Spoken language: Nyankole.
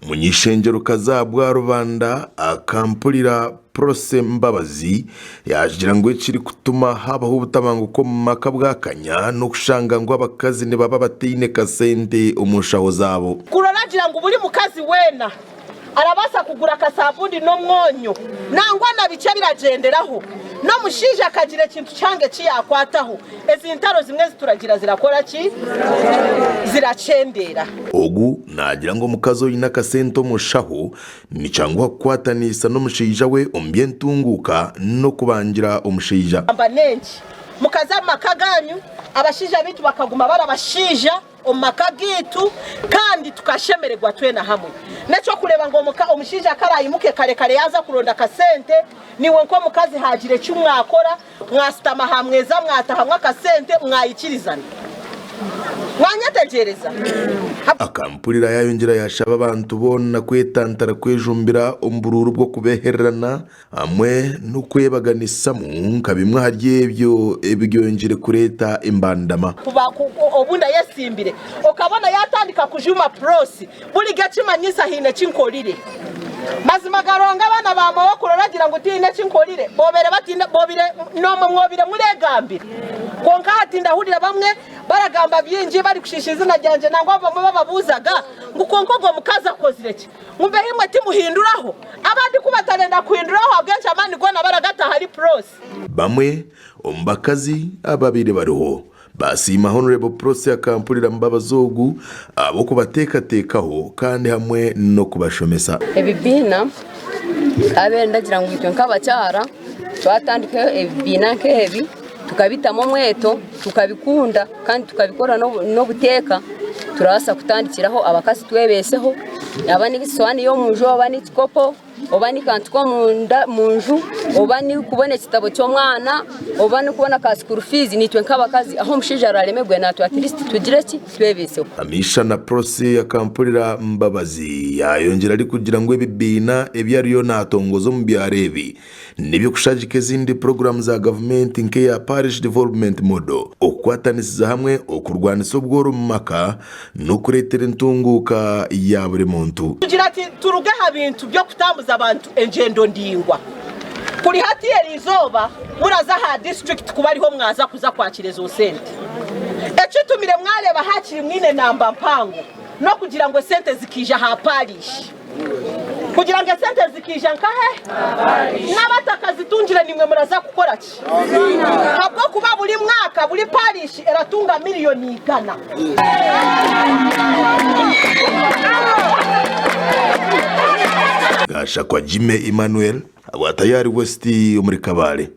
Omuny'eishengyero-kazi ahabwa Rubanda akampurira Prossy Mbabazi yaagira ngu ekirikutuma haabaho obutabanguko omu maka bwakanya n'okushanga ngu abakazi nibaba bataine kasente omu nshaho zaabo. Kurora agira ngu buri mukazi weena arabaasa kugura akasabuuni n'omwonyo nangwa na bikye ebiragyenderaho. N'omushaija akagira ekintu kihango eki yaakwataho, ezi ntaro zimwe ezi turagira zirakora ki? Zirakyendera. Ogu naagira ngu omukazi oine akasente omu nshaho nikyanguha kukwataniisa n'omushaija we omu by'entunguuka n'okubangira omushaija. Gamba n'enki? Mukaza omu maka gaanyu, abashaija baitu bakaguma bari abashaija. omu maka gaitu kandi tukashemererwa twena hamwe. N'eky'okureeba ngu omuka omushaija ku araayimuke kare kare yaaza kuronda akasente, naiwe nk'omukazi haagira eki mwakora, mwashutama aha meeza mwata hamwe akasente mwayikirizana. Mwanyetegyereza? Akampurira yaayongyera yaashaba abantu boona kwetantara kwejumbira omu buruuru bw'okubeehererana hamwe n'okwebaganisamu nka bimwe ahari ebyo ebyongyeire kureeta embandama. Kuba obundi ayesimbire okabona yatandika kujuma Prossy buriga ekimanyisa haine eki nkorire. Mazima ga Ruhanga abaana ba maawe kurora agira ngu tihaine eki nkorire bobere batiine bobire nomwe mwobire muregambire kwonka hati ndahurira bamwe baragamba bingi barikushiisha izina ryangye nangwa abamwe bababuuzaga ngu kwonka ogwo mukazi akozire ki? Ngu mbehi imwe timuhinduraho? Abandi ku batarenda kuhinduraho ahabw'enki amaani goona baragata ahari Prossy? Bamwe omu bakazi ababaire bariho baasiima Hon. Prossy Akampurira Mbabazi ogu ahabw'okubateekateekaho kandi hamwe n'okubashomesa. Ebibiina nkabeire ndagira ngu itwe nk'abakyara twatandikaho ebibiina nk'ebi tukabitamu omweto tukabikunda kandi tukabikora n'obuteeka turabaasa kutandikiraho abakazi twebeeseho yaaba n'esowaani y'omunju oba n'ekikopo oba n'akantu k'omunda munju oba n'okubona ekitabo ky'omwana oba n'okubona ka sikuuru fiizi naitwe nk'abakazi ahu omushaija araremerwe naitwe atirisiti tugire ki twebeeseho. Kamiishana Prossy Akampurira Mbabazi yayongyera arikugira ngu ebibiina ebi ariyo natongoza omu byaro ebi n'eby'okushagika ezindi puroguraamu za gavumenti nk'eya Parish Development Model, okukwatanisiza hamwe okurwanisa obworo omu maka n'okureetera entunguuka ya buri muntu. Kugira ati turuge aha bintu by'okutambuza abantu engyendo ndaingwa. Kuri hati eri izooba muraza aha disiturikiti kuba ariho mwaza kuza kwakira ezo sente. Ekitumire mwareeba hakiri mwine enamba mpango n'okugira ngu esente zikaija aha paarishi. Kugira ngu esente zikaija nkahe? N'abatakazitungire naimwe muraza kukora ki? Ahabw'okuba buri mwaka buri parishi eratunga miriyoni igana. Gashakwa Jimmy Emmanuel, abwa Tayari West omuri Kabale.